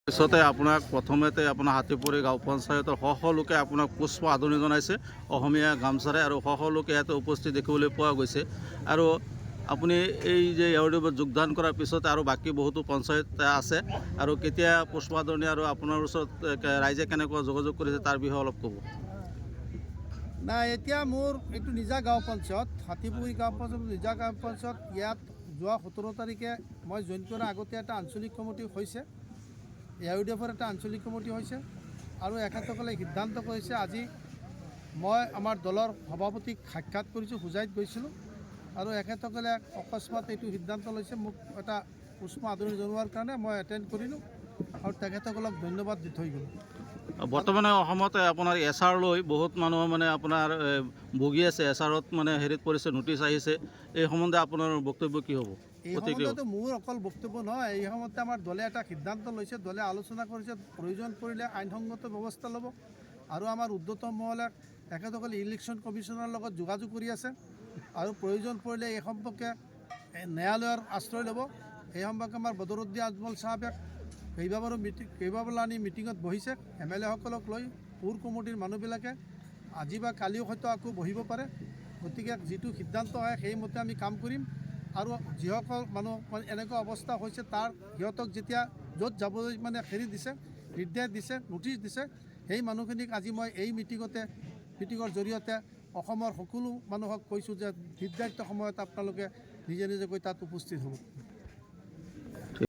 পিছতে আপোনাক প্ৰথমতে আপোনাৰ হাতীপুখুৰী গাঁও পঞ্চায়তৰ শ শ লোকে আপোনাক পুষ্প আদৰণি জনাইছে অসমীয়া গামোচাৰে আৰু শ শ লোকে ইয়াতে উপস্থিত দেখিবলৈ পোৱা গৈছে। আৰু আপুনি এই যে এওঁলোকত যোগদান কৰাৰ পিছত আৰু বাকী বহুতো পঞ্চায়ত আছে, আৰু কেতিয়া পুষ্প আদৰণি আৰু আপোনাৰ ওচৰত ৰাইজে কেনেকুৱা যোগাযোগ কৰিছে, তাৰ বিষয়ে অলপ ক'ব। নাই, এতিয়া মোৰ এইটো নিজা গাঁও পঞ্চায়ত, হাতীপুখুৰী গাঁও পঞ্চায়ত নিজা গাঁও পঞ্চায়ত। ইয়াত যোৱা 17 তাৰিখে মই জইন কৰাৰ আগতে এটা আঞ্চলিক কমিটি হৈছে, এ I U D এফৰ এটা আঞ্চলিক কমিটি হৈছে আৰু এখেতসকলে সিদ্ধান্ত কৰিছে। আজি মই আমাৰ দলৰ সভাপতিক সাক্ষাৎ কৰিছোঁ, হোজাইত গৈছিলোঁ আৰু এখেতসকলে অকস্মাত এইটো সিদ্ধান্ত লৈছে। মোক এটা উষ্ম আদৰণি জনোৱাৰ কাৰণে মই এটেণ্ড কৰিলোঁ আৰু তেখেতসকলক ধন্যবাদ দি থৈ গ'লোঁ। বৰ্তমানে অসমত আপোনাৰ এছ আৰ লৈ বহুত মানুহ মানে আপোনাৰ ভুগি আছে, এছ আৰত মানে হেৰিত পৰিছে, নটিচ আহিছে। এই সম্বন্ধে আপোনাৰ বক্তব্য কি হ'ব? এই প্ৰতিক্ৰিয়া? সম্বন্ধেতো মোৰ অকল বক্তব্য নহয়। এই সম্বন্ধে আমাৰ দলে এটা সিদ্ধান্ত লৈছে, দলে আলোচনা কৰিছে। প্ৰয়োজন পৰিলে আইনসংগত ব্যৱস্থা ল'ব আৰু আমাৰ ঊৰ্ধতম মহলে তেখেতসকলে ইলেকশ্যন কমিশ্যনৰ লগত যোগাযোগ কৰি আছে আৰু প্ৰয়োজন পৰিলে এই সম্পৰ্কে ন্যায়ালয়ৰ আশ্ৰয় ল'ব। এই সম্পৰ্কে আমাৰ বদৰুদ্দিন আজমল চাহাবে কেইবাবাৰো মিটিং, কেইবাবেলানি মিটিঙত বহিছে এম এল এসকলক লৈ। কোৰ কমিটিৰ মানুহবিলাকে আজি বা কালিও হয়তো আকৌ বহিব পাৰে। গতিকে যিটো সিদ্ধান্ত হয়, সেইমতে আমি কাম কৰিম। আৰু যিসকল মানুহ মানে এনেকুৱা অৱস্থা হৈছে, তাৰ সিহঁতক যেতিয়া য'ত যাবলৈ মানে হেৰি দিছে, নিৰ্দেশ দিছে, নটিচ দিছে, সেই মানুহখিনিক আজি মই এই মিটিঙৰ জৰিয়তে অসমৰ সকলো মানুহক কৈছোঁ যে নিৰ্ধাৰিত সময়ত আপোনালোকে নিজে নিজে গৈ তাত উপস্থিত হ'ব।